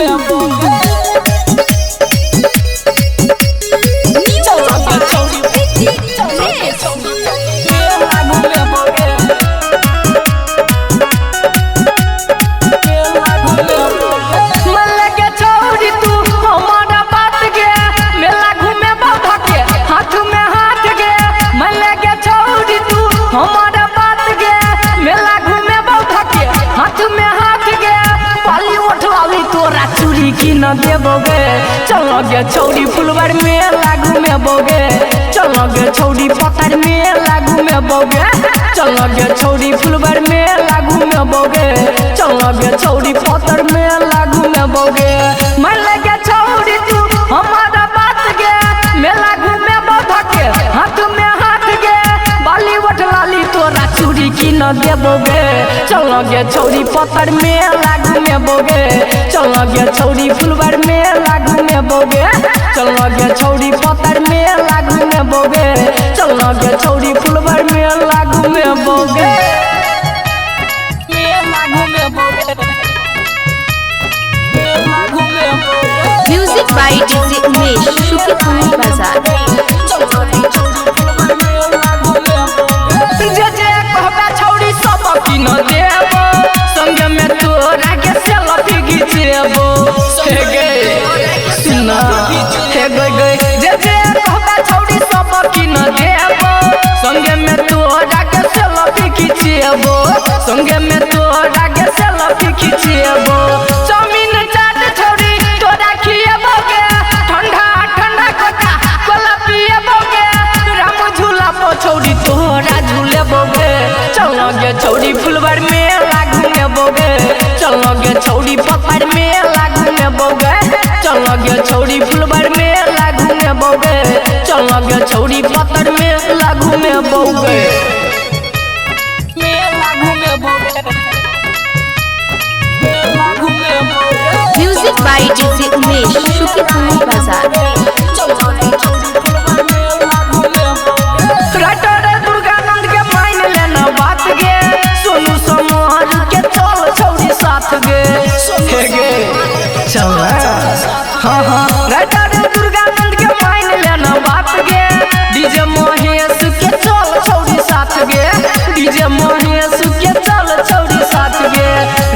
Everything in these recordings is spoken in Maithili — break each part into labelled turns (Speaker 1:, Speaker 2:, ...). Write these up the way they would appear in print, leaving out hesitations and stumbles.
Speaker 1: घूमे बोगे। चल गे छौड़ी मेला घूमे बोगे। मेला घूमे बोगे। मन लगे छौड़ी तू हमारा बात गे, मेला घूमे बौधा के हाथ में हाथ गे। मन लगे छौड़ी तू हमारा बात गे, मेला घूमे बौधा के हाथ में हाथ गे। पाली उठवाली तोरा चूड़ी की न देबोगे। चल गे छौड़ी फुलवर मेला घूमे बोगे। चल गे छौड़ी पतर मेला घूमे बोगे। चल गे छौड़ी फुलवर मेला घूमे बोगे। चल गे छौड़ी पतर मेला घूमे बोगे। मन लगे छौड़ी तू हमारा बात गे, मेला घूमे बौधा के हाथ में हाथ गे। बाली लाली तोरा चूड़ी की न देबोगे। चल गे छौड़ी पतर मेला घूमे बोगे। चल गे छौड़ी फुलवर मेला घूमे बोगे। चल गे छौड़ी पतर मेला घूमे बोगे। चल गे छौड़ी फुलवर मेला घूमे बोगे। मेला घूमे बोगे। मेला घूमे बोगे।
Speaker 2: Music by DJ Umesh, Shukipur Bazaar.
Speaker 1: जे जे कहबे छौड़ी सब की न देबो, संगे में तोरा के सेल्फी घिचेबो। हे गे सुना हे गे गे, जे जे कहबे छौड़ी सब की न देबो, संगे में तोरा के सेल्फी घिचेबो। संगे में तोरा के सेल्फी घिचेबो। चाउमीन चाट छौड़ी तोरा खिएबो गे, ठंडा ठंडा कोका कोला पिएबो गे। राम झूला पो छौड़ी तोरा झूलेबो गे। चल गे छौड़ी फुलवर मेला घूमे बोगे। चल गे छौड़ी पतर मेला घूमे बोगे। चल गे छौड़ी फुलवर मेला घूमे बोगे। चल गे छौड़ी पतर मेला घूमे बोगे। मेला घूमे बोगे। मेला घूमे बोगे।
Speaker 2: Music by DJ Umesh, Shukipur Bazaar.
Speaker 1: Writer Durganand के मान लेना बात गे, सोनू समाज के चल छौड़ी साथ गे। हे गे चल हाँ हाँ, राइटर दुर्गानंद के मान लेना बात गे, डीजे महेश के चल छौड़ी साथ गे। डीजे महेश के चल छौड़ी साथ गे।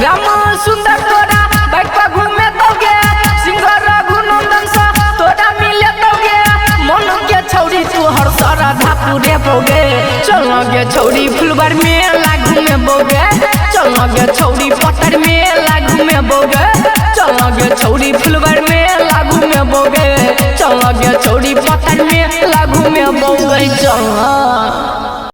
Speaker 1: राम सुंदर तोरा बाइक पर घूमे दोगे, सिंगर रघुनंदन सा तोरा मिले दोगे। मन के छौड़ी तोहर सारा धापुरे बोगे। चल गे छौड़ी फुलवर मेला घूमे बोगे। चल गे छौड़ी पतर मेला घूमे बोगे। चल गे छौड़ी फुलवर मेला घूमे बोगे। चल गे छौड़ी पतर मेला घूमे बोगे। चल।